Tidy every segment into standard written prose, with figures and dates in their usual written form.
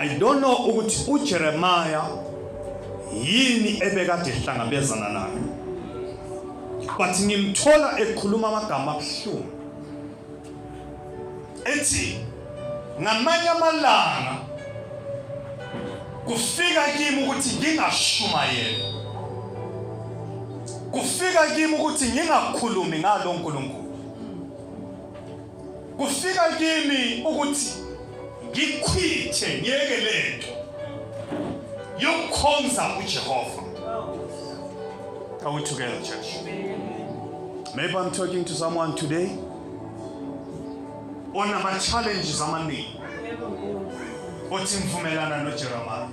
I don't know ukuthi uJeremiah yini ebekade ehlangabezana nayo, but ngimthola ekhuluma amagama abuhlungu ethi ngamanye amalanga kufika kimi ukuthi ngingashumayeli, kufika kimi ukuthi ngingakhulumi ngalo uNkulunkulu, kufika kimi ukuthi ngikhwithe ngiyeke lento yokukhonza uJehova. Are we together, church? Maybe I'm talking to someone today onama challenges amaningi, othi ngivumelana noJeremiah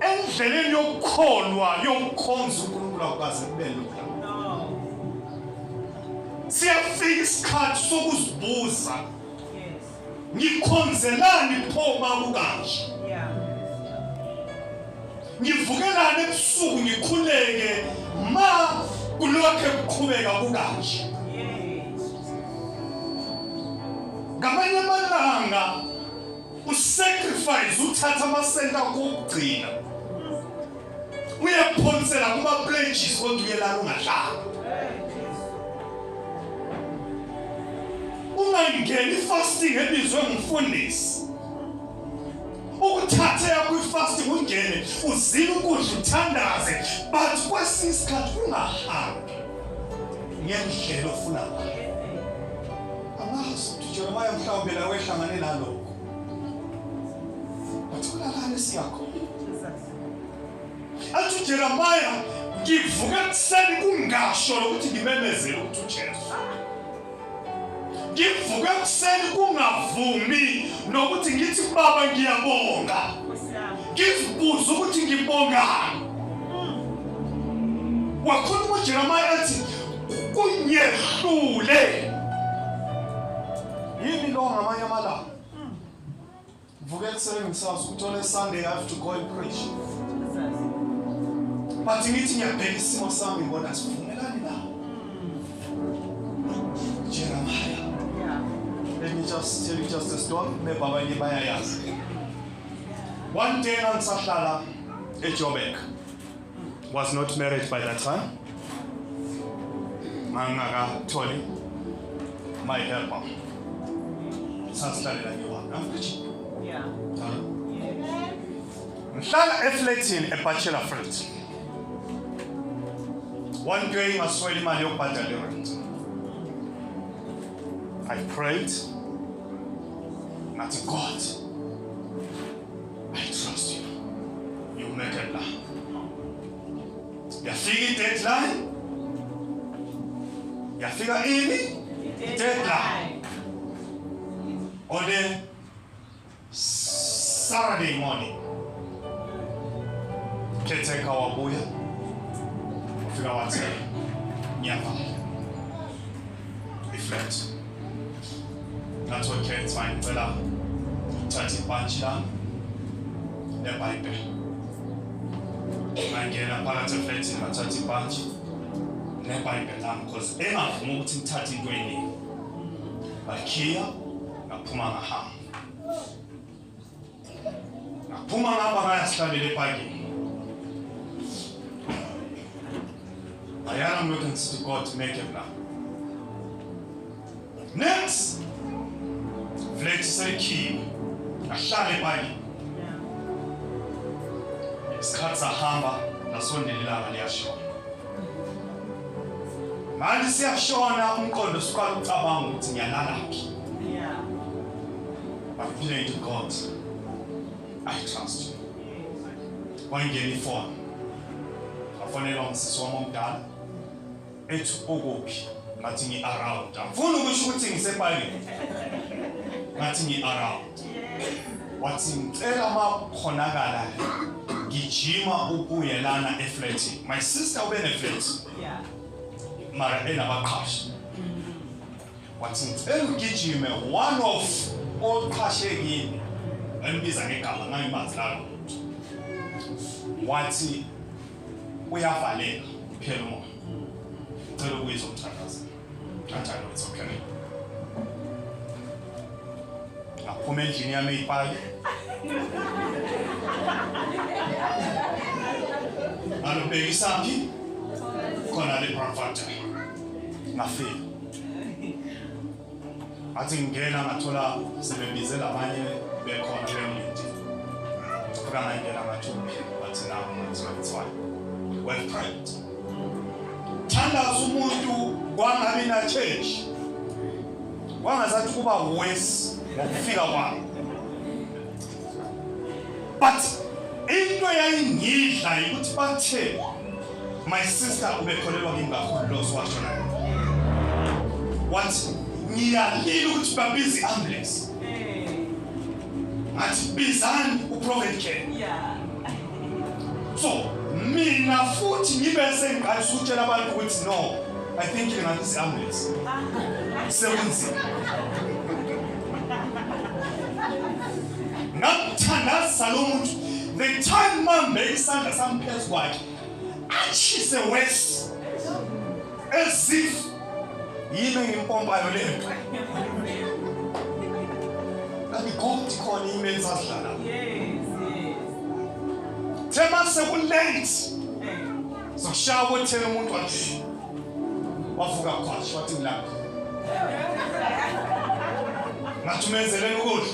endleleni yokukholwa, yokukhonza uNkulunkulu akukaze kube lula. Siyafika isikhathi sokuzibuza, ngikhonzelani pho makukanje? Ngivukelani ebusuku ngikhuleke ma kulokhe kuqhubeka kukanje? Ngamanye amalanga usacrifice, uthatha amasenta akho okugcina uyaphonsela kuma-pledges, kodwa uyelala ungadlali, ungayingeni ifasting ebizwe ngumfundisi, ukuthathe yakho ifasting, ungene uzile ukudla, uthandaze, but kwesinye isikhathi ungahambi ngendlela ofuna ngayo. Angazi ukuthi Jeremiah mhlawumbe la wehlangane nalokho, but kulalana esiyakhona. Athi uJeremiah, ngivuka ekuseni kungasho lokuthi ngimemezele ukuthi uJesu, ngivuka ekuseni kungavumi nokuthi ngithi baba ngiyabonga, ngizibuza ukuthi ngibongani. Wakhuluma uJeremiah athi kunyehlule yini lo. Ngamanye amalanga vuka ekuseni ngisazi ukuthi on a Sunday I have to go and preach, but ngithi ngiyabheka isimo sami, ngibona sivumelani la. Jeremiah, let me just tell you just a story, maybe abanye bayayazi. One day ngangisahlala eJoburg, was not married by that time, ngangingakatholi my helper, sasihlalela ngiwami. I'm preaching. Ngihlala eflatini, ebachelor flat. One day ngaswela imali yokubhadala irent. I prayed, ngathi, "God, I trust you, you make it now." Yafika i-deadline, yafika ini i-deadline on a Saturday morning. Caretaker wabuya, wafika wathi ngiyavala iflat. Ngathi, "Okay, it's fine, ngicela uthathe ibhantshi lami nebhayibheli." Ngangena phakathi eflatini, ngathatha ibhantshi nebhayibheli lami, because engavuma ukuthi ngithathe into eningi. Ngakhiya, ngaphuma, ngahamba, ngaphuma, ngahamba, ngayasihlalela epakini. Ayana, I'm looking to God to make it now. Next flat selikhiwe, ngahlala epakini. Isikhathi sahamba, lasondela ilanga liyashona. Manje siyashona, umqondo usuqala ukucabanga ukuthi ngiyalalaphi. I pray to God, "I trust you." Wangena ifoni, wafonelwa umsisi wami omdala, ethi ukuphi? Ngathi ngi-around, angifuni ukusho ukuthi ngisepalini, ngathi ngi-around. Wathi ngicela uma kukhonakala gijima ubuye lana eflatini. My sister ube neflat mara enabaqhashi. Wathi ngicela ugijime, one of oqhashe kimi, embiza ngegama, ngangimazi lalo muntu, wathi uyavaleka, uphela umoya, ngicela ukuyiza umthandazo. Ngathi, "No, it's okay." Ngaphuma endlini yami eyipaki. Ngalubhekisaphi? Khona le Braamfontein. Ngafika. Ngathi ngingena ngathola sebebizela abanye bekhona bengilindile. Fika ngayingena ngathi uphi? Bathi nawo ngathi it's fine. Well prayed. Thandaza umuntu kwangabi na change. Kwangazathi kuba worse ngokufika kwami. But into eyayingidla ukuthi bathe my sister ubekholelwa kimi kakhulu lo owashona. Wathi ngiyalila ukuthi babize i-ambulance. Ngathi bizani uProphet Ken. So mina futhi ngibe sengiqalisa ukutshela abantu ukuthi no, I think ngingabiza i-ambulance. Sekunzima. Ngamthandaza lo muntu the time mambe isandla sami phezu kwakhe achise worse as if yimi engimpompayo le nto. Kanti God khona yimi engisadlala. Thema sekulate. Sokushaya kothela umuntu wathi wavuka khwashi wathi ngilapha. Ngathi umenzeleni ukudla.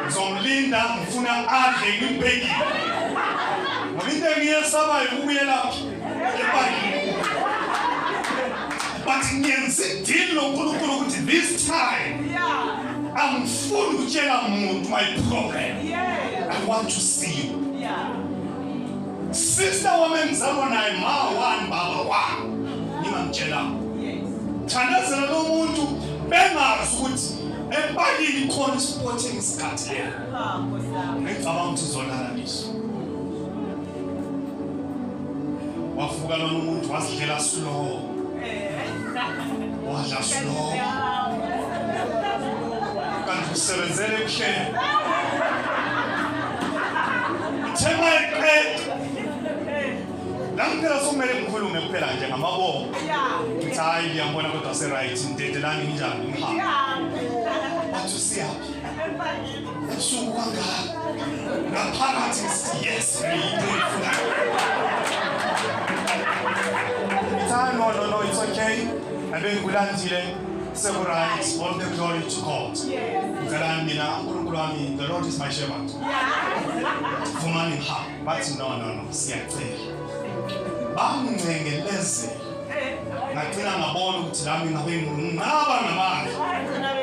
Ngizomlinda ngifuna adle ngimbhekile. Ngoba into engiyesabayo ukubuyelaphi epakini. But ngiyenza i-deal noNkulunkulu ukuthi this time angifuni ukutshela muntu my problem. I want to see you. Sister wami engizalwa naye ma one baba one. Ngingamtshela. Thandazela lo muntu bengazi ukuthi epakini khona isport engisikhathele. Ngicabanga ukuthi uzolala liso. Wavuka lona umuntu wazidlela slow. Wadla slow. Kanti usebenzele ebuhleni. Uthe mayeqeda. Nami phela sokumele ngikhulume kuphela nje ngamabongo. Ngithi hayi ngiyambona kodwa se-right ngidedelani nginjani ngihambe. Bathi usiyaphi? Ebusuku kangaka. Ngaphakathi ngithi yes ngiyinto engiyifunayo. Ngithi hayi no no no it's okay. Abengikulandile seku-right all the glory to God. Ngicela mina uNkulunkulu wami the Lord is my shepherd. Vumani ngihambe. Bathi no no no siyacela. Bangincengelezela. Ngagcina ngabona ukuthi nami ngabe nginqaba ngamandla.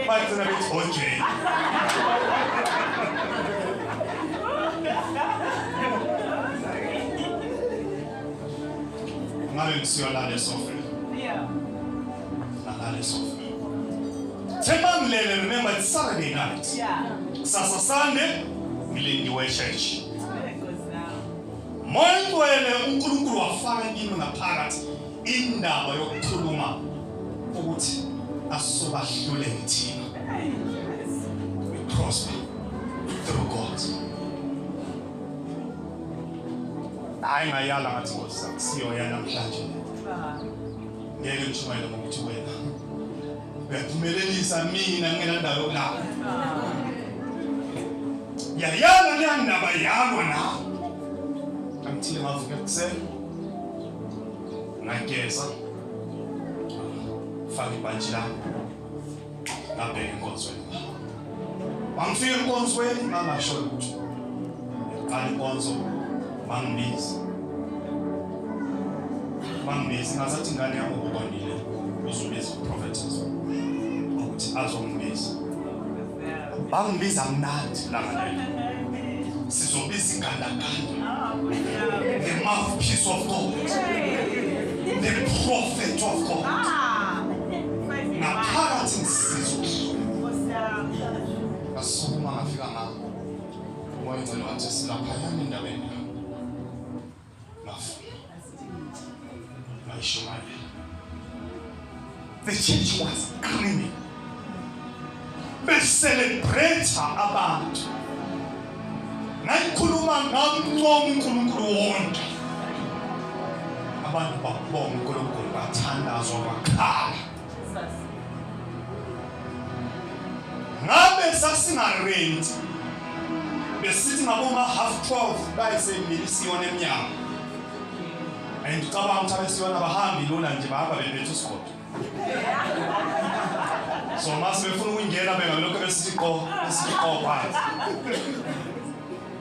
Bagcina bethi okay. Ngabe ngisiyolala esofeni. Ngalala esofeni. Thema ngilele, remember it's Saturday night. Kusasa Sunday ngilindiwe church. Moya Ngcwele uNkulunkulu wafaka kimi ngaphakathi indaba yokukhuluma ukuthi asobahluleki thina. We prosper through God. Hayi ngayala ngathi Nkosi akusiyo ya namhlanje. Ngeke ngishumayele ngokuthi wena uyaphumelelisa mina ngingenandawo yokulala. Yayala leya ndaba yalwa nawe. Angithile ngavuka ekuseni ngageza faka ibhantshi lami ngabheka enkonzweni. Mangifika enkonzweni ngangasho lutho. Ngiqala inkonzo bangibiza. Bangibiza ngazathi ingane yami ubonile uzobiza uProphet ukuthi azongibiza. Bangibiza mnandi langa lelo. Sizobiza igandaganda. The mouthpiece of God. The prophet of God. Ngaphakathi ngisizwa. Ngasukuma ngafika ngakho. Umoya Ongcwele wathi silaphayana endaweni yakho. Ngafuna. Ngayishumayela. The church was screaming. Be-celebrate abantu. Ngayikhuluma ngamncoma uNkulunkulu wonke. Abantu babonga uNkulunkulu bathandazwa bakhala. Sasingarenti, besithi ngaboma 12:30 bayisemile isiyona emnyango. And ucabanga ukuthi abesiyona abahambi lula nje, bahamba bephethe usigodo. So mase befuna ukungena bengalokho besithi qo, besithi qo phansi.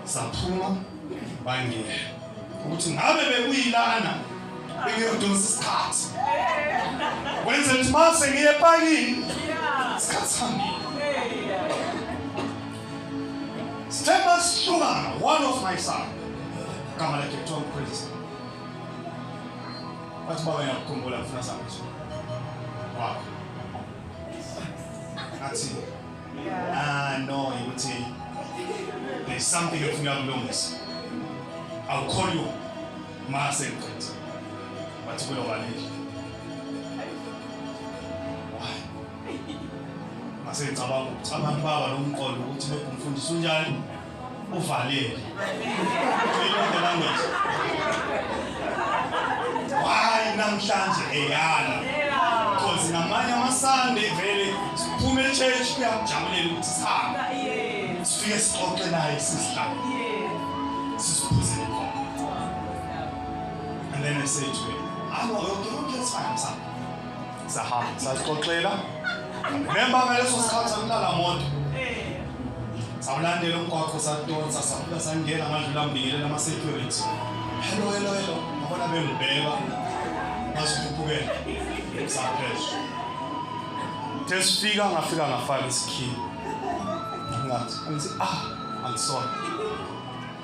Saphuma bangena. Ukuthi ngabe bekuyilana bengiyodonsa isikhathi. Wenze ukuthi mase ngiye epakini isikhathi sihambile. Sithe masihlukana, one of my son, gama lakhe kuthiwa uChris, wathi, "Baba, ngiyakukhumbula, ngifuna sambe wakho." Ngathi, "Ah, no, ukuthi there's something engifuna ukulungisa. I'll call you mase ngiqedile." Wathi kulo waleli. Why? Mase ngicabanga ukuthi abantu baba nomqondo ukuthi begumfundisi unjani, uvalele. Do you know the language? Why namhlanje eyala? Because ngamanye amaSunday vele siphume e-church, kuyakujabulela ukuthi sihambe. Sifike sixoxe naye, sisihlale. Sisiphuzele khona. And then I say to him, "Ah, no, okay, it's fine, son." Sahamba, saxoxela. Remember ngaleso sikhathi angilala moto. Sawulandela umgwaqo, sadonsa, safika, sangena, ngadlula ngibingelela ama-security. "Hello, hello, hello." Ngabona bengibheka. Ngasikhuphukela. Saphesha. The sifika, ngafika ngafaka isikhiye. Ngathi, ngithi, "Ah, angisona."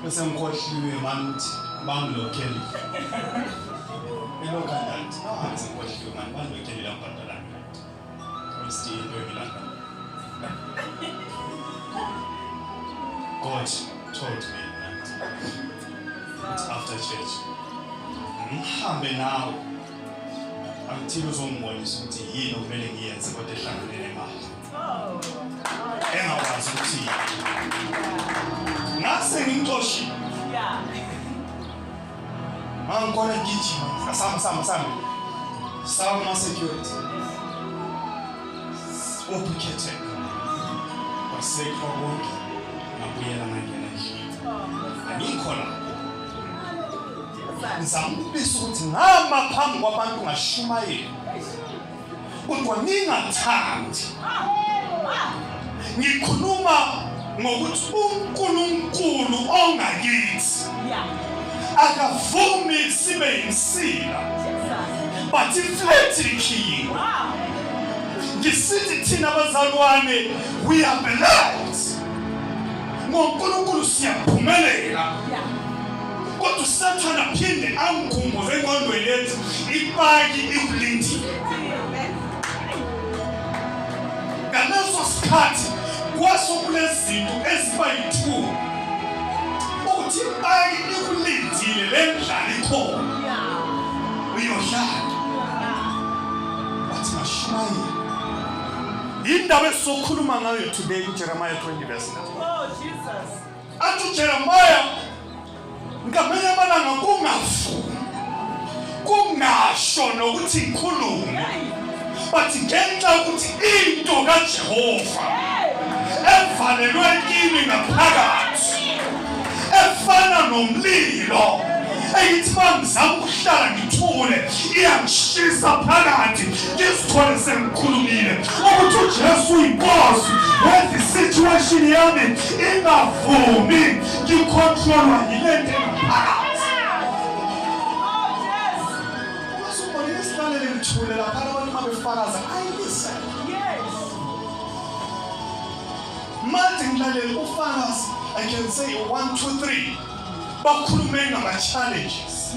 Bese ngikhohliwe mani ukuthi bangilokhele. Ilokhu ngathi, "Ah, ngikhohliwe mani, bangilokhele la ngibhadala." Wesithi into engilanda. God told me that after church ngihambe nawe until uzongibonisa ukuthi yini okumele ngiyenze kodwa ehlangane nemali engakwazi ukuthi ngase ngimxoshile. Mangikhona gijima, samba, samba, samba, sawa kuma-security, uphuketheka kwasekho konke. Ngabuyela ngangena endlini. Angikho lapho, ngizama ukubisa ukuthi ngama phambi kwabantu ngashumayela, kodwa ngingathandi. Ngikhuluma ngokuthi uNkulunkulu ongakithi akavumi sibe yinsila, but iflat ikhiyiwe. Ngisithi thina bazalwane, we are the light. NgoNkulunkulu siyaphumelela, kodwa uSathane aphinde angikhumbuze engqondweni ethi ipaki ikulindile. Ngaleso sikhathi kwasokunezinto eziba yi-two, ukuthi ipaki ikulindile, le ndlala ikhona, uyodlala. Bathi mashumayela indaba esizokhuluma ngayo today kuJeremiah 20 verse 9. Oh, Jesus. Athi uJeremiah, ngamanye amalanga kungavumi, kungasho nokuthi ngikhulume, but ngenxa yokuthi into kaJehova evalelwe kimi ngaphakathi efana nomlilo, eyithi mangizama ukuhlala ngithule iyangishisa phakathi, ngizithole sengikhulumile ukuthi uJesu uyinkosi. When the situation yami ingavumi, ngicontrolwa yile nto engaphakathi. Oh, yes. Ungasubonile sihlalele ngithule lapha abantu uma befakaza, I listen. Manje ngilalele ufakazi, I can say 1 2 3, bakhulume ngama-challenges.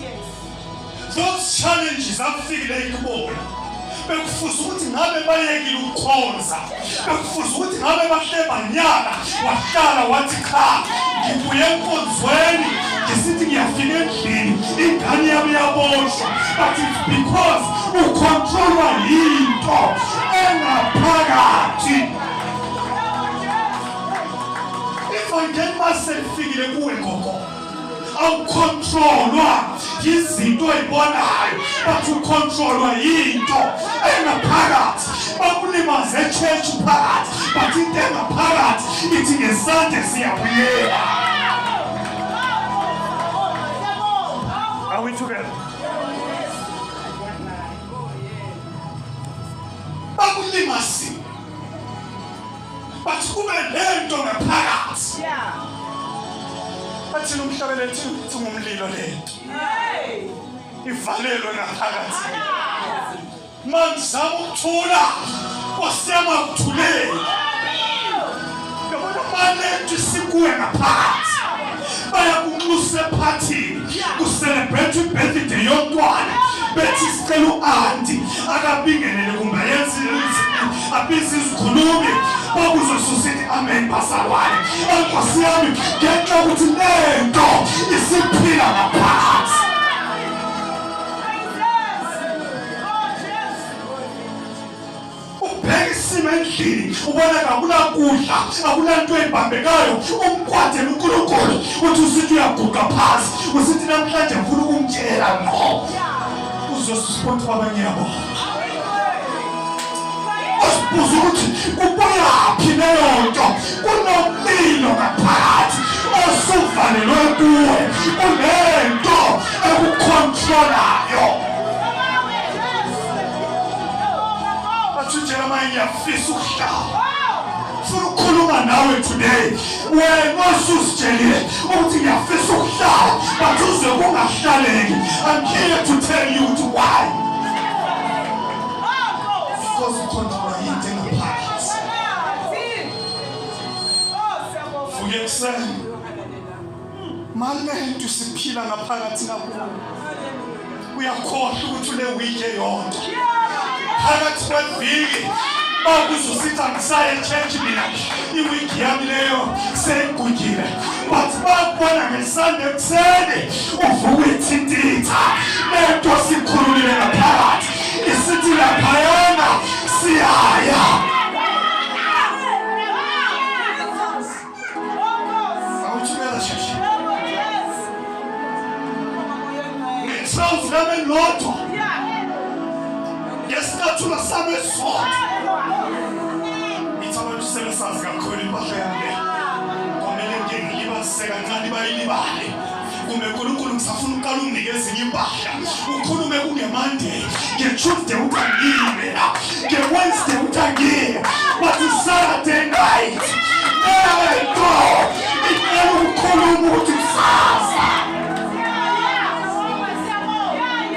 Those challenges afikile kubona, bekufuze ukuthi ngabe bayekile ukukhonza, bekufuze ukuthi ngabe bahle banyaka. Wahlala wathi, "Cha, ngibuye enkonzweni, ngisithi ngiyafika endlini, ingane yami yaboshwa." But it's because ucontrolwa yinto engaphakathi. Ivangeli maselifikile kuwe, gogo. Awucontrolwa yizinto oyibonayo, but ucontrolwa yinto engaphakathi. Bakulimaze echurch phakathi, but into engaphakathi ithi ngesandla siyabuyela. Are we together? Bakulimazile, but kube lento ngaphakathi. Bathini umhlabeleli? Thi ngumlilo lento ivalelwe ngaphakathi. Mangizama ukuthula, kwasiyama kuthuleni. Yabona, malento isikuwe ngaphakathi, bayakunxusa ephathini, kucelebrate ibirthday yomntwana, bethi sicela u-anti akabingelele kumbe ayenze abize izikhulumi, bakuzosusithi amen bazalwane, enkosi yami, ngenxa yokuthi lento isiphila ngaphakathi. Ubheka isimo endlini, ubona kakunakudla, akunanto ebambekayo, umkwadela uNkulunkulu, uthi usithi uyaguqa phansi, usithi namhlanje ngifuna ukumtshela ngqo, uzosiphothi baba ngiyabonga. Usibuza ukuthi kubuyaphi leyo nto. Kunomlilo ngaphakathi osuvalelwe kuwe, kunento ekucontrolayo. Bathi uJeremiah, ngiyafisa ukuhlala, funa ukukhuluma nawe today, wena osusitshelile ukuthi ngiyafisa ukuhlala, but uze kungahlaleki. I'm here to tell you ukuthi why. Because ucontrola into engaphakathi. Vuke ekuseni, malento siphila ngaphakathi ngakuwe, uyakhohlwa ukuthi une week eyodwa phakathi kweviki. Bakuzusithi angisaye church mina, iwiki yami leyo seyigugile, but bakubona ngeSunday ekuseni uvuka uyithintitha lento sikhululile ngaphakathi, isithi laphayana siyaya. Awuthumela sheshe ngetrousi lami elilodwa, ngesicathulo sami esisodwa. Ithi abantu sebesazi kakhulu impahla yami le, kwamele ngike ngilibazise kancane, bayilibale, kumbe uNkulunkulu ngisafuna uqala unginike ezinye impahla. Ukhulume kungeMonday, ngeTuesday uthi angiyi mina, ngeWednesday uthi angiyi, but Saturday night lento icela ukukhuluma ukuthi kusasa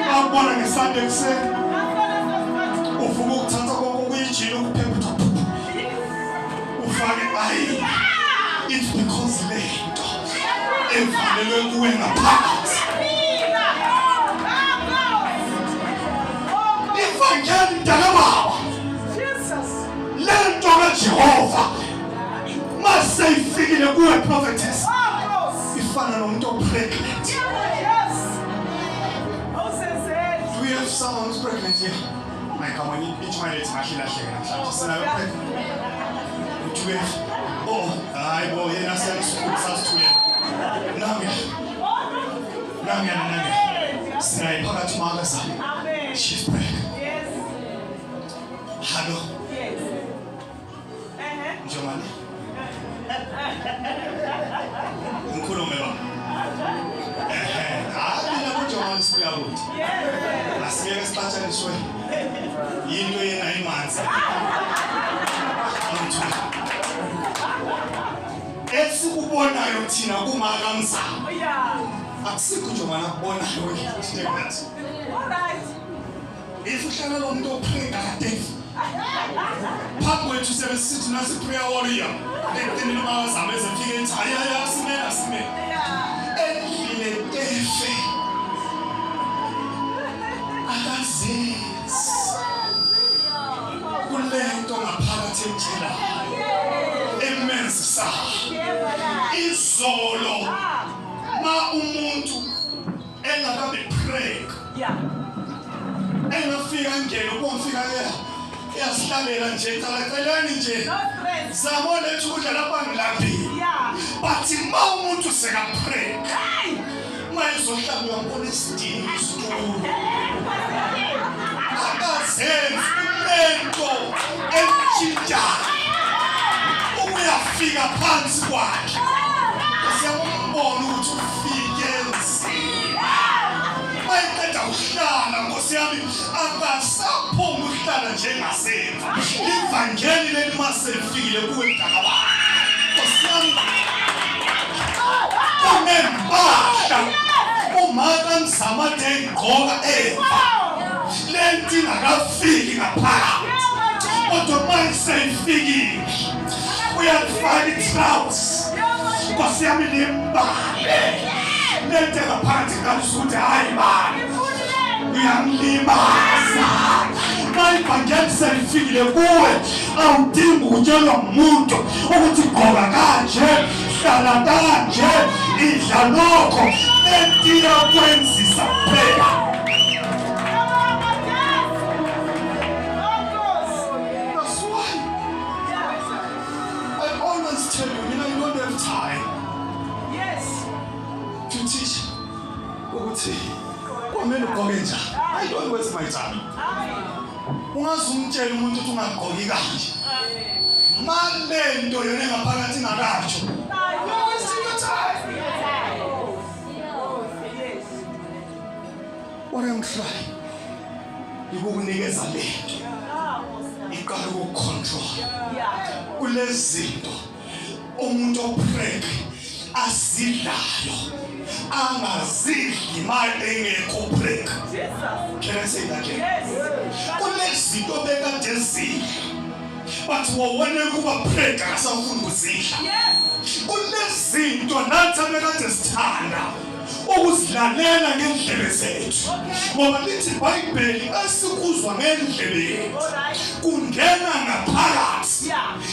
bakubona ngeSunday ekuseni uvuka ukuthatha konke okuyijini, ukuphephetha, ufake ayi. It's because lento evalelwe kuwe ngaphakathi. Ivangeli, mntakababa, lento kaJehova mase ifikile kuwe, prophetess, ifana nomuntu opregnant. Do we have someone who's pregnant here? My, come on, ijwayele ngahle lahleke namhlanje. Sinayo pregnant? Do we have? Oh, hayi bo, yena siyasithule. Nange nange nange, sinaye phakathi makazana. She's pregnant. Hallo. Njengani ngikhulume ba, ehe, hayi mina kunjengani sibuya kude, asingeke sixatshaniswe yinto yena imanzi. Angithule esikubonayo thina kumakamzamo akusikho njengoba nakubonayo statement. If uhlala lo muntu oprega kade phambi kwethu, sebesithi nasi prayer warrior, ekugcineni makazama ezefike ethi hayi hayi, asimele asimele endlini etefe akazenzi kulento ngaphakathi emtshela emenzisayo. Izolo ma umuntu engakabi preg engafika ngene ubomfika ke uyasihlalela nje, calaceleni nje. No stress. Zamo lethu ukudla lapha ngilambile. But ma umuntu sekapreg Hey. Mayizohlala uyambona isidingo isitulo. Akazenzi unento emtshintshayo. Ukuyafika phansi kwakhe. Siyambona ukuthi ufike nzima. Mayiqeda ukuhlala Nkosi yami akasaphumi ukuhlala njengasemva. Ivangeli leli maselifikile kuwe mntakababa. Nkosi yami kunempahla umaka Mzamade egqoka emva lento ingakafiki ngaphakathi kodwa manje seyifikile uyalifaka i-trouse nkosi yami limbale lento engaphakathi ngalizwa ukuthi hhayi bani uyangilimaza xa ibhangeli selifikile kuwe awudingi ukutshelwa ngumuntu ukuthi gqoka kanje hlala kanje idla lokho lento iyakwenzisa kuphela. That's why I always tell you, you know, you don't have time to teach ukuthi kwamele ugqoke njani. I don't waste my time. Ungaze umtshele umuntu ukuthi ungagqoki kanje. Malento yona engaphakathi ingakasho. You're wasting your time. What I'm trying ikukunikeza lento iqala ukucontrol kulezinto umuntu opreg azidlayo angazidli imali engekho preg. Can I say that again? Kunezinto bekade zidla but wawone kuba preg akasafuni ukuzidla. Kunezinto nathi abekade sithanda ukuzilalela ngendlebe zethu ngoba lithi iBhayibheli esikuzwa ngendlebe yethu kungena ngaphakathi.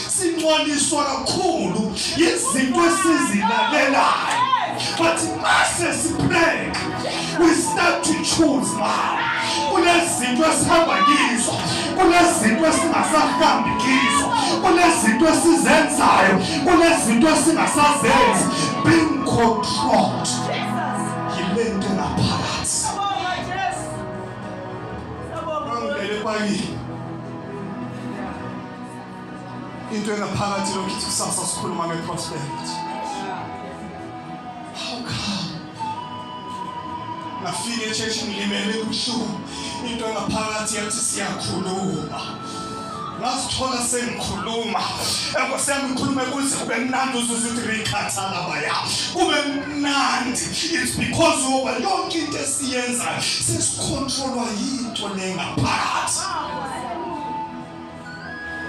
Singcoliswa kakhulu yizinto esizilalelayo but mase sipray we start to choose man. Kunezinto esihamba kizo, kunezinto esingasahambi kizo, kunezinto esizenzayo, kunezinto esingasazenzi. Being controlled yile nto engaphakathi. Ngangilele epakini into engaphakathi lokhu ithi kusasa sikhuluma nge-prosperity. How come ngafika echurch ngilimele kubuhlungu, into engaphakathi yathi siyakhuluma. Ngazithola sengikhuluma enkosi yami ngikhulume kuze kube mnandi uzuze ukuthi rikhathala baya kube mnandi. It's because ngoba yonke into esiyenzayo sesikhontrolwa yinto lengaphakathi.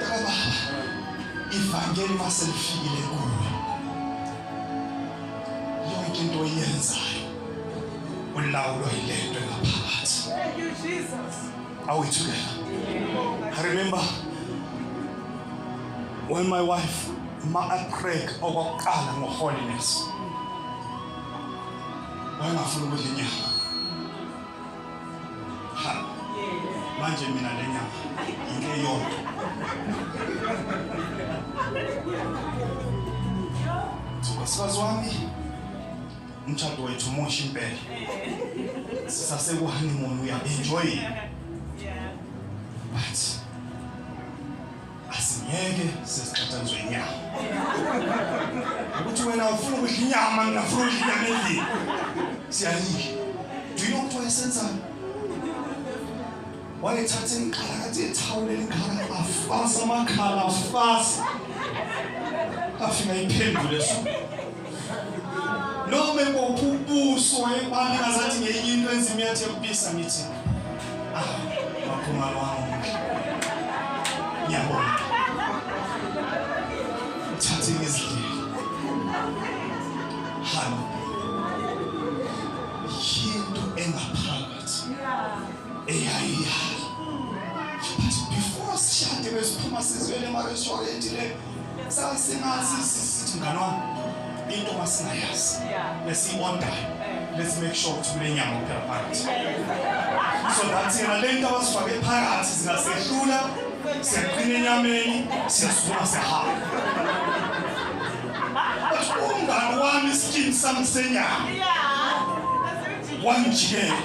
Baba, ivangeli maselifikile kuwe yonke into oyenzayo ulawulwa yilento engaphakathi. Thank you, Jesus. Are we together? I remember when my wife ma apreg okokuqala ngo-holiness, wayengafuni ukudla inyama. Ha, manje mina le nyama into eyodwa. Nkosikazi wami, umshado wethu muhle impela, sisaseku-honeymoon, we are enjoying, but asingeke sesixatshaniswe inyama ukuthi wena ufuna ukudla inyama, mina ngifuna ukudla inyama endlini, siyayidla. Do you know what wayesenzani? Wayethatha inkalakathi ethawula elingaka, afasa amakhala, afasa, afika iphendule so noma ebopha ubuso wayebani ngazathi ngenye into enzima iyathembisa. Ngithi ah, makhumalo wami omuhle, ngiyabonga, uthathe ngizidlela. Halo, yinto engaphakathi eyayiyala. But before sishade besiphuma sizwele ema-restaurant le sasingathi sithi mngani wami into masingayazi lesiyi-order-ayo, let's make sure ukuthi kule nyama kuphela phakathi so that yena le nto abasifake phakathi zingasehlula, siyaqina enyameni, siyasukuma, siyahamba. But umngani wami iskin sami senyama. Wangijikela.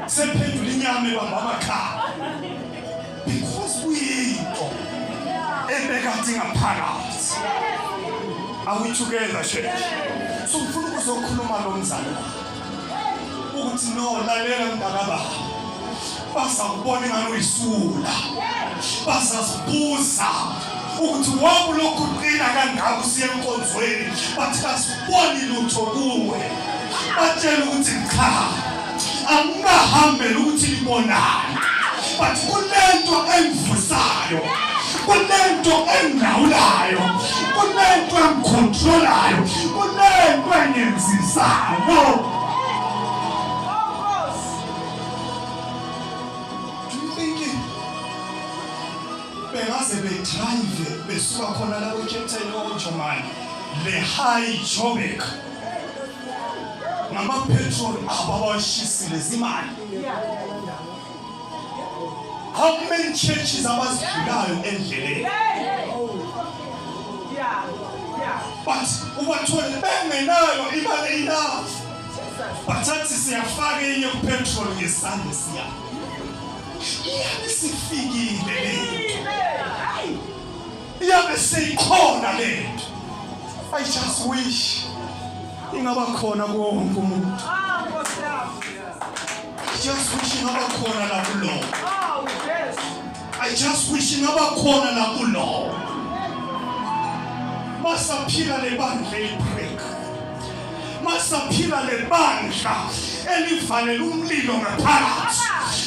Sephendula inyama ebamba amakhala. Because kuyinto ebekade ngaphakathi. Are we together, church? So ngifuna ukuzokhuluma lo mzali ukuthi no, lalela mntakababa, bazakubona ingane uyisula, bazazibuza ukuthi wawulokhu uqina kangaka usiya enkonzweni, bathi asiboni lutho kuwe. Batshela ukuthi cha, angingahambeli ukuthi libonane, but kunento engivusayo, kunento engilawulayo, kunento engicontrolayo, kunento engenzisayo. Do you think bengaze bedrive besuka khona la kwe-Cape Town oJomani le high Joburg ngama-petrol abo abawashisile zimali? How many churches abazidlulayo endleleni? But ubathole bengenayo imali enough, but athi siyafaka enye kupetrol ngesandla, siya iyabe sifikile lento, iyabe seyikhona lento. I just wish ingaba khona kuwonke umuntu. I just wish ingaba khona la kulo. I just wish ingaba khona la kulo. Masaphila le bandla elibreak, masaphila le bandla elivalela umlilo ngaphakathi,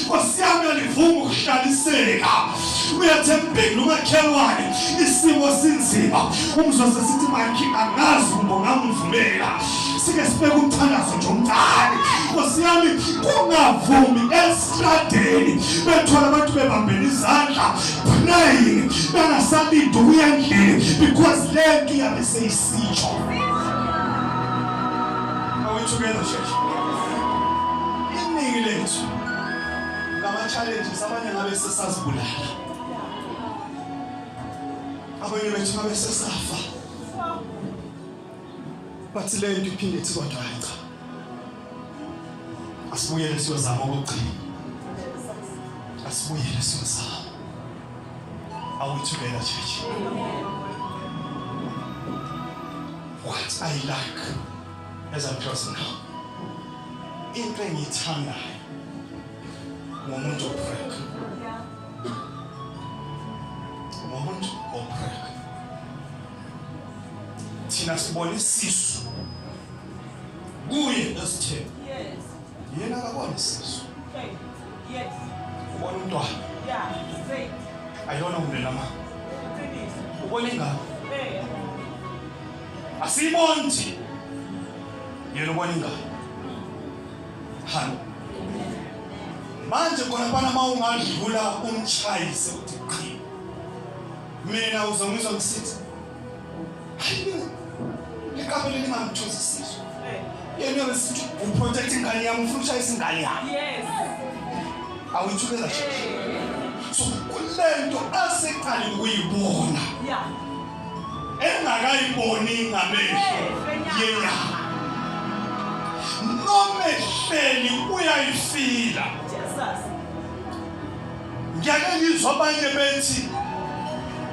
Nkosi yami, alivuma ukuhlaliseka. Uyathembeka umakhelwane, isimo sinzima, umzwa sesithi makhi angazi kumbe ngamvumela, sike sibeke umthandazo nje omncane, Nkosi yami, kungavumi estradeni bethola abantu bebambene izandla praying, bengasalindi ukuya endlini because le nto iyabe seyisitsho. Are we together, church? Iningi lethu lama-challenges, abanye ngabe sesazibulala, abanye bethu ngabe sesafa, bathi le nto iphinde ithi kodwa hayi cha, asibuyele siyozama okugcina, asibuyele siyozama. Are we together, church? What I like as I'm closing now, into engiyithandayo ngomuntu oprek, ngomuntu oprek, thina sibona isisu kuye esitheni, yena akabona isisu, ubona umntwana. Ayona umndeni ma ubona ingane, asiyiboni thina, yena ubona ingane. Halo, manje khona phana uma ungadlula umchayise uthi qhi, mina uzongizwa ngisithi hayi, liqaphele lingamthusi isisu. Yena uyobe sithi uprotect ingane yami, ufuna ukushayisa ingane yami. Awuyithukeza sheshe, so kulento aseqalile ukuyibona engakayiboni ngamehlo yenyama, noma ehleli uyayifila. Ngiyake ngizwa abanye bethi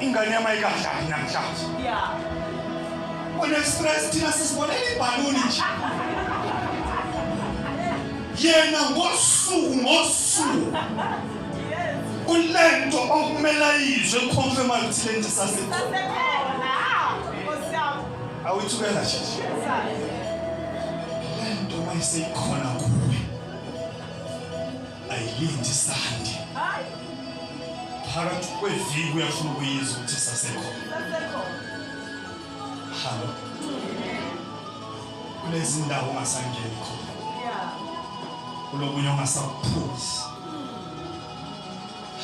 ingane yami ayikadlali namhlanje, une-stress. Thina sisibonela ibhaluni nje, yena ngosuku ngosuku kulento okumele ayizwe econfirma ukuthi lento isasekhona. Awuyithukela nje lento, mayiseyikhona kuwe ayilindi sandi, phakathi kweviki uyafuna ukuyizwa ukuthi isasekhona. Halo, kulezi ndawo ungasangeni khona, kulokunye ongasakuphuzi.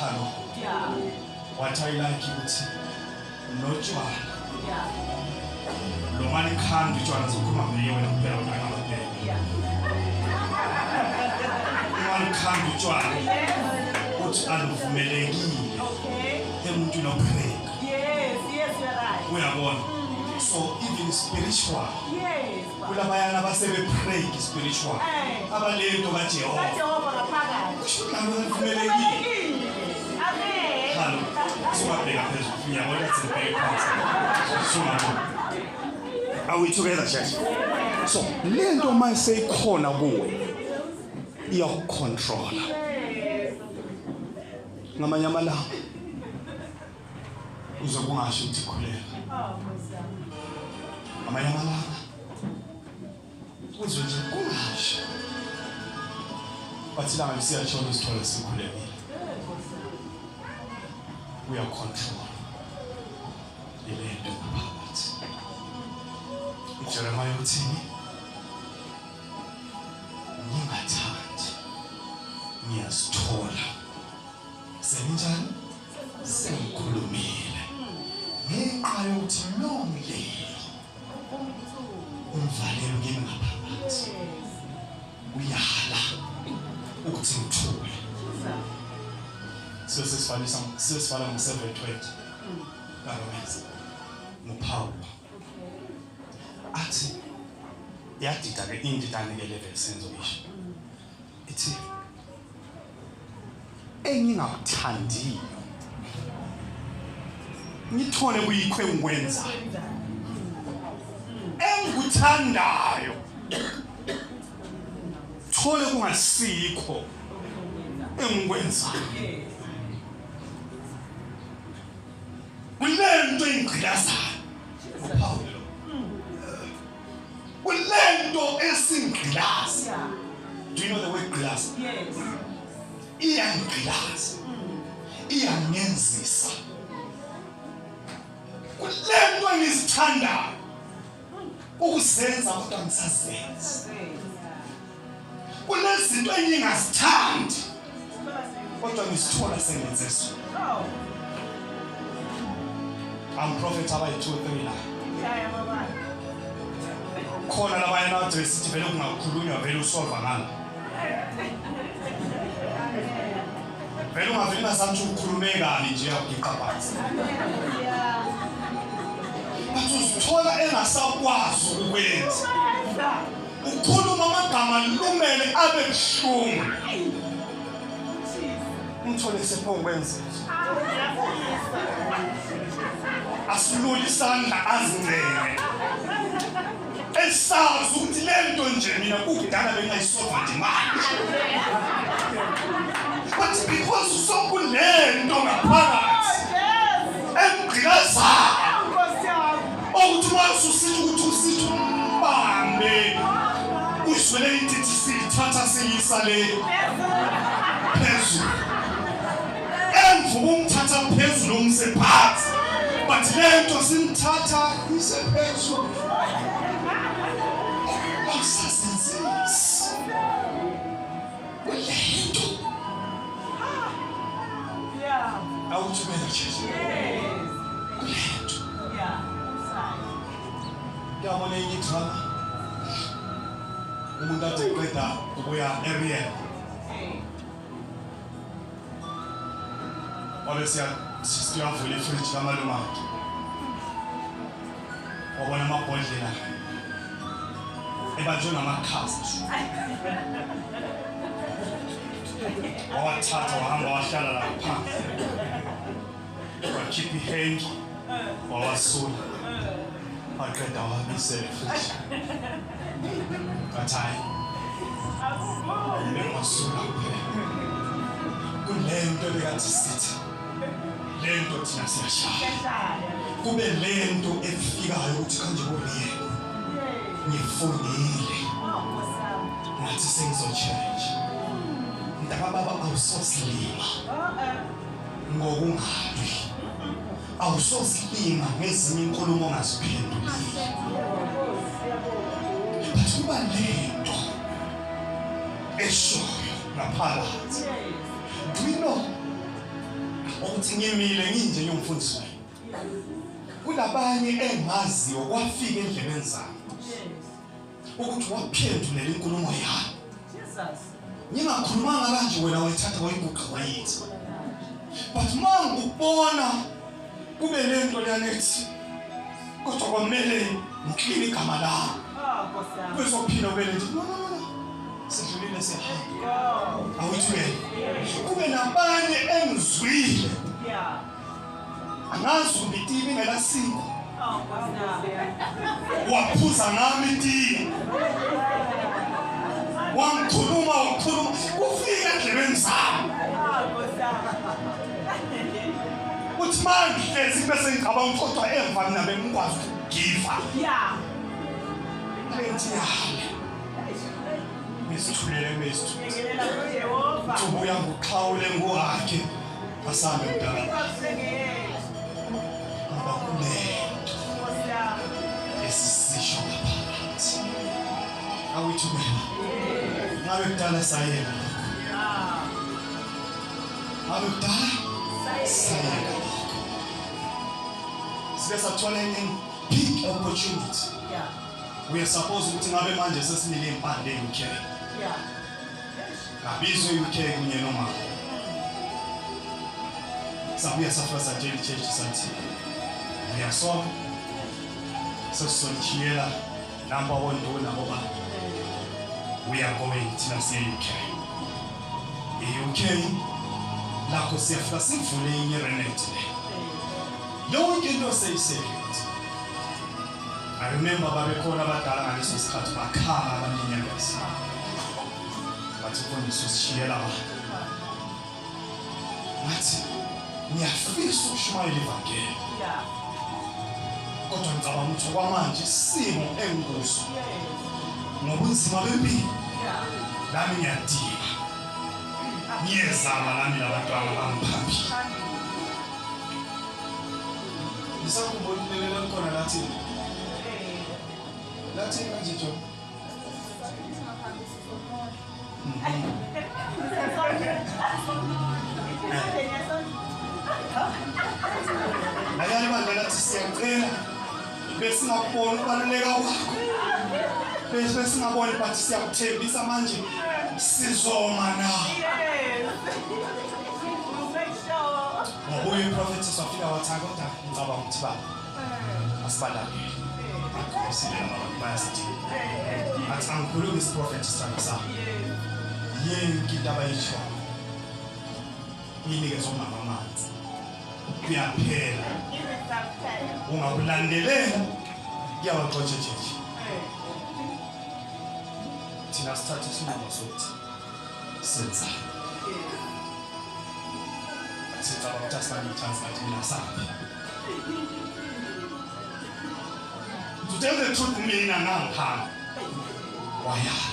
Halo, what I like ukuthi notshwala lo mane khanda utshwala, zokhuluma ngeye wena kuphela, wena ngamabheke imali khanda utshwala uthi aluvumelekile emuntwini opreka. Yes, you're right. Uyabona, So even spiritual. Yes. Kulabayana basebe pray spiritual. Abalento kaJehova. KaJehova ngaphakathi. Kusho ukuthi Amen. Halo. Sungabheka phezulu. Ngiyabona ukuthi ngibheke phansi. Sungabona. Are we together, church? So lento mayiseyikhona kuwe iyakucontrola. Ngamanye amalanga uzokungasho ukuthi khuleka. Ngamanye amalanga uzwe nje kungasho. Bathi langa lisiyatshona usithole sikhulekile. Uyacontrol. Ilento ngaphakathi. uJeremiah uthini? Ngingathandi ngiyazithola. Seninjani? Sengikhulumile. Ngenxa yokuthi lo mlilo umvalelo kimi ngaphakathi. Uyala ukuthi ngithule. So sesifanisa sesifana ngo-7:20 kaRomans nguPaul. Athi yadida ke indidane ke level senzo isho. Ithi engingakuthandiyo ngithole kuyikho engikwenza engikuthandayo thole kungasikho engikwenzayo. Kulento engigqilazayo uPaul lo. Kulento esingqilaza. Do you know the word gqilaza? Yes. Iyangigqilaza. Iyangenzisa. Kulento engizithandayo ukuzenza kodwa ngisazenza. Kunezinto engingazithandi kodwa ngizithola sengenze so. I'm prophet abayi 2 3 la. Khona labanye nathi sithi vele kungakhulunywa vele usolva ngalo. Vele ungaveli ngasathi ukhulume kabi nje uyagiqa phansi. But uzithola engasakwazi ukwenza. Ukhuluma amagama lumele abe buhlungu. Umthole sephongwenza. Asilula isandla azincenge. Esazi ukuthi lento nje mina kudala bengayisolva nje manje. But because sokunento ngaphakathi emgqilazayo ukuthi uma ususithi ukuthi usithi umbambe uzwele into ithi siyithatha siyisa le phezulu. Emva umthatha phezulu umse phansi. But lento simthatha ise phezulu. Awusazenzisi. Kulento. Yeah. Awuthumela Jesu. Yes. Kulento. Yeah. Ngiyabona enye idrama. Umuntu athi eqeda ukuya eRiel. Wabe siyavula ifriji kamalume wakhe. Wabona amabhodlela ebanjwe ngamakhasi. Wawathatha wahamba wahlala lapha phansi. Wakhipha ihenki wawasula. Waqeda wabisela ifriji. Wathi hayi bengasula kuphela. Kulento bekathi sithi lento thina siyashaya. Kube lento efikayo ukuthi kanje kuRiel. Ngifundile. Ngathi sengizochange. Mntaka baba awusosilima ngokungabi. Awusosilima ngezinye inkulumo ongaziphendulile. But kuba lento eshoyo ngaphakathi. Do you know ukuthi ngimile nginje ngiyumfundisi wenu. Kulabanye engaziyo kwafika endlebeni zami ukuthi waphendulela inkulumo yami. Jesus. Ngingakhulumanga kanje wena wayithatha wayiguqa wayithi. But mangubona kube lento leyana ethi Kodwa kwamele ngiklini igama lami. Kwezophila ubele nje no no no. Sidlulile siyahamba. Awuthwele. Kube nabanye engizwile. Yeah. Angazi ukuthi ibingelasiko. Waphuza ngami itiye. Wangikhuluma wakhuluma ufika endlebeni zami. Uthi manje bese ngicabanga kodwa emva mina bengikwazi ukugiva. Yeah. Lento yami. Ngisithulele kwesithu. Ngelela kuJehova. Ubuya nguxhawule nguwakhe. Asambe mntana. Ngoba kunento esisisho ngaphakathi. Awuthumela. Ngabe kudala sayeka lokho. Ngabe kudala sayeka lokho. Sibe sathola enye big opportunity. Yeah. We are supposed ukuthi ngabe manje sesinike impande e-UK. Yeah. Ngabizwa e-UK kunye nomama. Sabuya safika satshela i-church sathi ngiyasonga sesizonishiyela namba wonduna ngoba we are going thina siye e-UK. E-UK lakho siyafika sivule enye renet le. Yonke into seyisebenza. I remember babekhona abadala ngaleso sikhathi bakhala abanenyembezi. Bathi mfundisi usishiyela ba. Ngathi ngiyafisa ukushumayela ivangeli. Yeah. Kodwa ngicabanga ukuthi okwamanje isimo engikuso ngobunzima bempilo. Yeah. Nami ngiyadinga. Ngiyezama nami labantwana bami phambili. Ngisakubonile khona lathi. Lathi manje Jo. Ayani bandla lathi siyacela besingakubona ukubaluleka kwakho. Bese singaboni but siyakuthembisa manje sizoma na. Ngobuye uprofeti wafika wathi kodwa ngicabanga ukuthi baba asibalakele. Akhosi laba bayasidinga. Athi angikhulumi isiprofeti sami sami. Yonke into abayisho uyinikeza umama amanzi. Kuyaphela. Ungakulandelela kuyawaxotsha jeje. Thina sithatha isinqumo sokuthi senza. Sicabanga ukuthi asinalo i-chance ngathi mina sambe. To tell the truth mina ngangihamba. Wayala.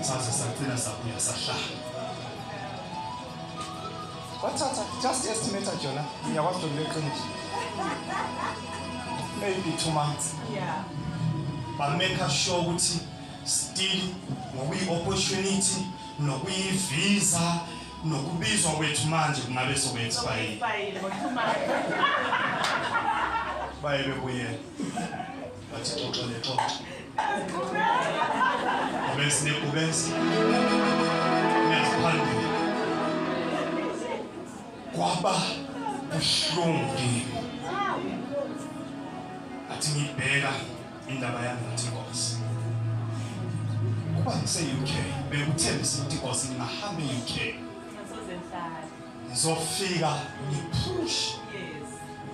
Saze sagcina sabuya sahlala. Wathatha just estimate Jona. Ngiyakwazi ukuleqiniso. Maybe 2 months. Yeah. But make sure ukuthi still ngokuyi-opportunity nokuyi-visa nokubizwa kwethu manje kungabe soku-expire. Baye bebuyela. Bathi xoxo lexoxo. Ubesi nebhubesi. Niyaziphandela. Kwaba buhlungu kimi. Athi ngibheka indaba yami ngathi Nkosi. Kuba ngise-UK, bekuthembisa ukuthi Nkosi ngingahamba e-UK. Ngizofika ngiphushe.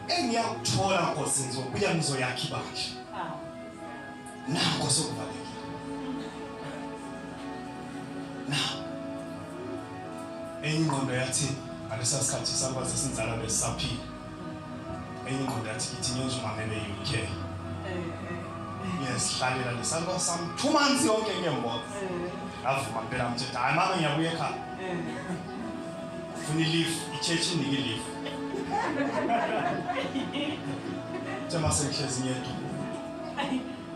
Engiyakuthola Nkosi ngizobuya ngizoyakha ibandla. Nakho sekuvalekile. Na. Enye ingqondo yathi ngalesa sikhathi sakwazi sinzala besisaphila. Enye ingqondo yathi ithi ngenza umamele e-UK. Ngiyasihlalela lesaluka sami 2 months yonke ngiyembona. Ngavuma phela ngithe hayi mama ngiyabuya ekhaya. Ufuna i-leave, i-church inike i-leave. Uthe mase ngihlezi ngedwa.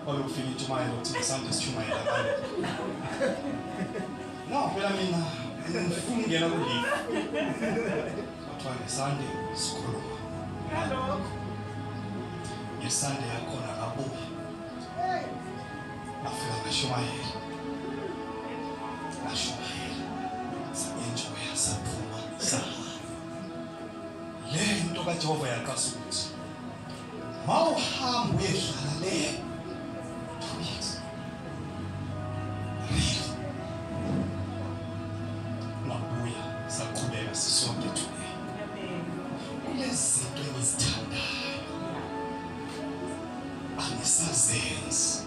Kwabe kufika intshumayelo ukuthi ngisande sishumayela ngalo. No, phela mina ngifuna ukungena ku-leave. Kwathiwa ngesande sikhuluma. Ngalokho. Ngesande yakhona ngabuya. Ngafika ngashumayela. Ngashumayela. Sa-enjoya, saphuma, sahamba. Le nto kaJehova yaqasa ukuthi Mawuhamba uyehlala le 2 weeks. Really? Ngabuya saqhubeka sisonke today. Kunezinto engizithandayo angisazenzi.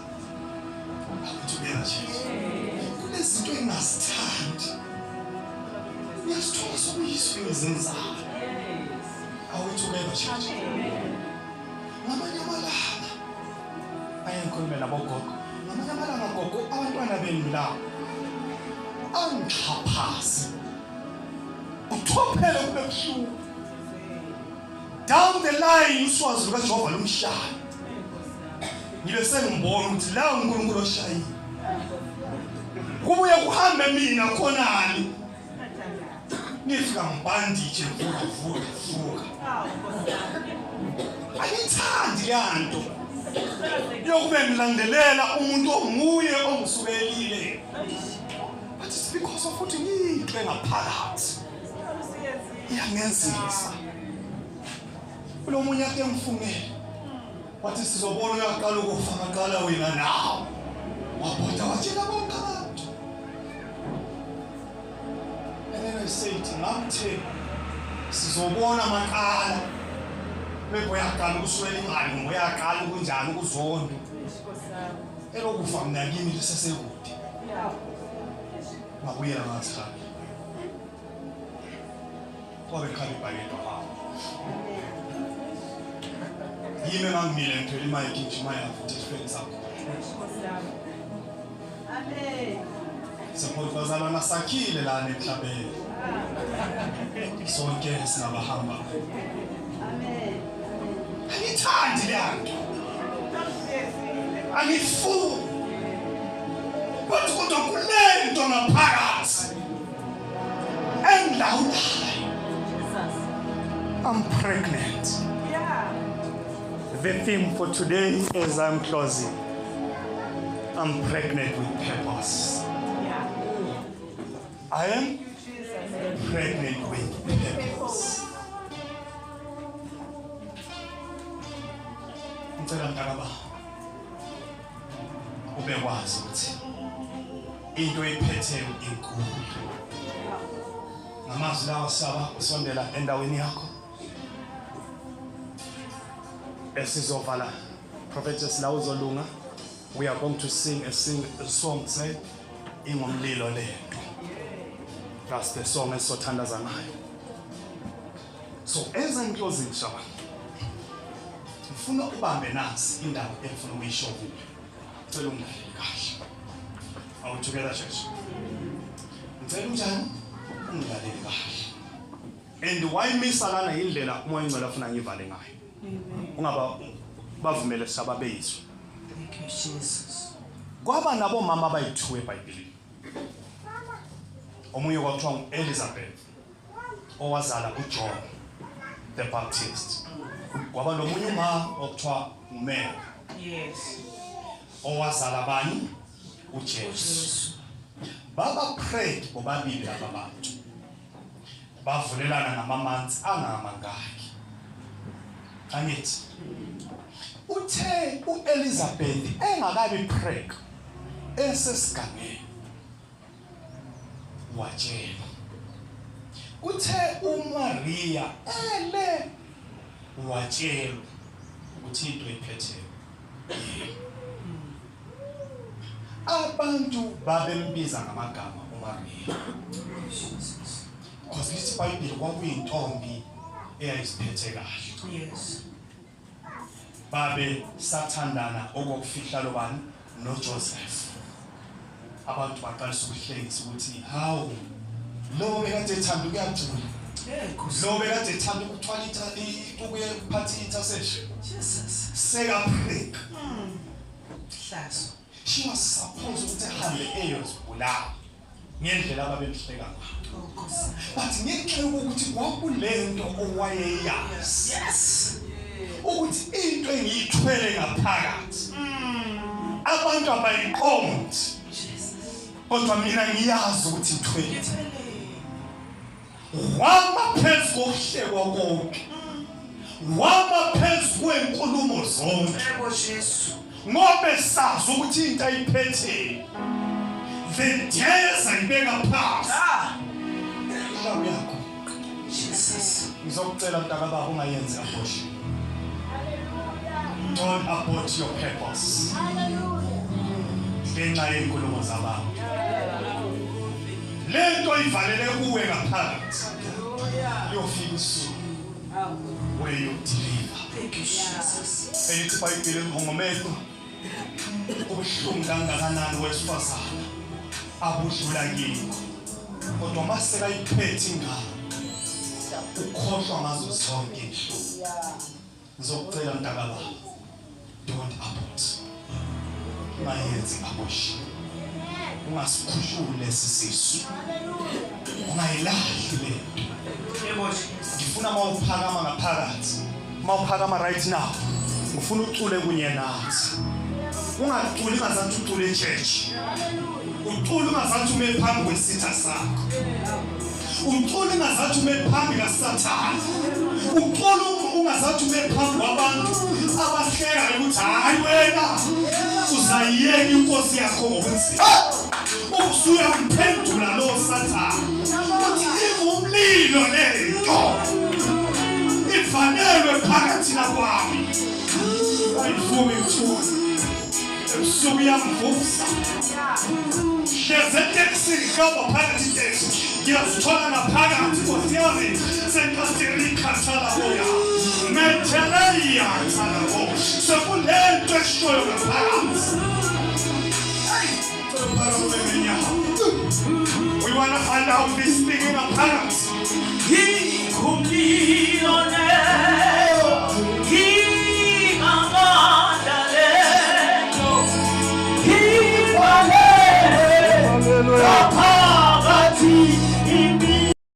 Akuthi ubeka Jesu. Kunezinto engingazithandi. Uyasithola sokuyiso engizenzayo. Awuthi ubeka Jesu. Ngamanye amalanga aye ngikhulume nabogogo. Ngamanye amalanga gogo abantwana benu la angixhaphasi. Uthophele kube buhlungu. Down the line uswazi lukaJehova lumshaya. Ngibe sengibona ukuthi la uNkulunkulu oshayile. Kubuye kuhambe mina khonani. Ngifika ngibanditshe vuka vuka vuka. Angithandi leyanto. Yokube ngilandelela umuntu onguye ongisukelile. But it's because of ukuthi ngiyinto engaphakathi. Iyangenzisa. Kulomunye ake ngifungele. Wathi sizobona uyaqala ukufa ngaqala wena nawe. Wabhoda watshela bonke abantu. And then I said, ngamthe sizobona maqala. Maybe uyaqala ukuswela imali, noma uyaqala ukunjani ukuzonda. Elokufa mina kimi lisesekude. Ngabuyela ngathi cha. Kwabe khala ibhakede wahamba. Yimi engangimile ngithwele imayikhi nje imayavutha esifeni sakho. Amen. Support bazalwana sakhile lana emhlabeni. Sonke singabahamba. Amen. Angithandi le nto. Angifuni. But kodwa kunento ngaphakathi engilawulayo. I'm pregnant. Yeah. The theme for today as I'm closing. I'm pregnant with purpose. Yeah. I am Jesus. pregnant with purpose. Ngicela mntakaba ube kwazi ukuthi into ephetheyo inkulu. Ngamazwi lawa saba usondela endaweni yakho. Esizovala prophetess la uzolunga. We are going to sing a song say ingomlilo lento. That's the song esizothandaza ngayo. So as I'm closing Shaba, ngifuna ubambe nasi indawo engifuna ukuyisho kuyo. Ngicela ungilalele kahle. Are we together church? Ngicela unjani? Ungilalele kahle. And why misa lana indlela uMoya oNgcwele afuna ngivale ngayo. Ungaba bavumele saba beyizwe. Thank you, Jesus. Kwaba nabomama abayi-2 eBhayibhelini. Omunye kwakuthiwa ngu-Elizabeth owazala uJohn the Baptist. Kwaba nomunye uma okuthiwa uMary Yes. owazala bani? uJesu. Baba prayed bobabili laba bantu. Bavulelana ngamamanzi angamangaki. Angithi uthe uElizabeth engakabi preg esesigangeni watshela. Kuthe uMaria ele watshelwa ukuthi into iphethe. Abantu babembiza ngamagama uMaria. Jesus. Because lithi iBhayibheli kwakuyintombi eyayiziphethe kahle. Yes. Babe sathandana okokufihla lobani noJoseph. Abantu baqalisa ukuhlekisa ukuthi hawu lo bekade ethanda ukuyajula. Yeah, Nkosi. Lo bekade ethanda ukuthwala ukuye kuphatha intercession. Jesus. Seka prick. Hlazo. She was supposed ukuthi ahambe eyozibulala ngendlela ababemhleka ngayo. Oh, Nkosi. But ngenxa yokuthi kwakulento owayeyazi. Yes. Ukuthi into engiyithwele ngaphakathi. Abantu abayiqondi. Jesus. Kodwa mina ngiyazi ukuthi ngithwele. Ngithwele. Wama phezu kokuhlekwa konke. Waba phezu kwenkulumo zonke. Yebo Jesu. Ngoba esazi ukuthi into ayiphethe the day ayibeka phansi. Ah. Inhlawu yakho. Jesus. Ngizokucela mntakababa ungayenzi abortion. Don't abort your purpose. Ngenxa yenkulumo zabantu. Lento ivalele kuwe ngaphakathi. Liyofika usuku where you deliver. Thank you Jesus. Elithi iBhayibheli ngomehlo ubuhlungu kangakanani wesifazana abudlula kikho. Kodwa mase kayiphethe ingane ukhohlwa ngazo zonke inhlungu. Ngizokucela mntakababa, don't abort. Ungayenzi abortion. Ungasikhushuli lesi sisu. Ungayilahli lento. Yebo Jesu. Ngifuna mawuphakama ngaphakathi. Mawuphakama right now. Ngifuna ucule kunye nathi. Ungaculi ngazathi ucule echurch. Ucule ungazathi ume phambi kwesitha sakho. Ucule ungazathi ume phambi kaSathane. Ucule ungazathi ume phambi kwabantu abahleka ukuthi hayi wena uzayiyeka inkosi yakho ngobunzima. Usuyamphendula lo Sathane. Uthi ingumlilo lento. Ifanelwe phakathi nakwami. Ayivumi ngithule. Ebusuku iyamvusa. Hleze etekisini hlobo phakathi iteksi. Ngiyazithola ngaphakathi Nkosi yami. Sekasirikhathalaboya. Metheleya thalabo. Sekunento eshoyo ngaphakathi. We want to allow this thing in our parents.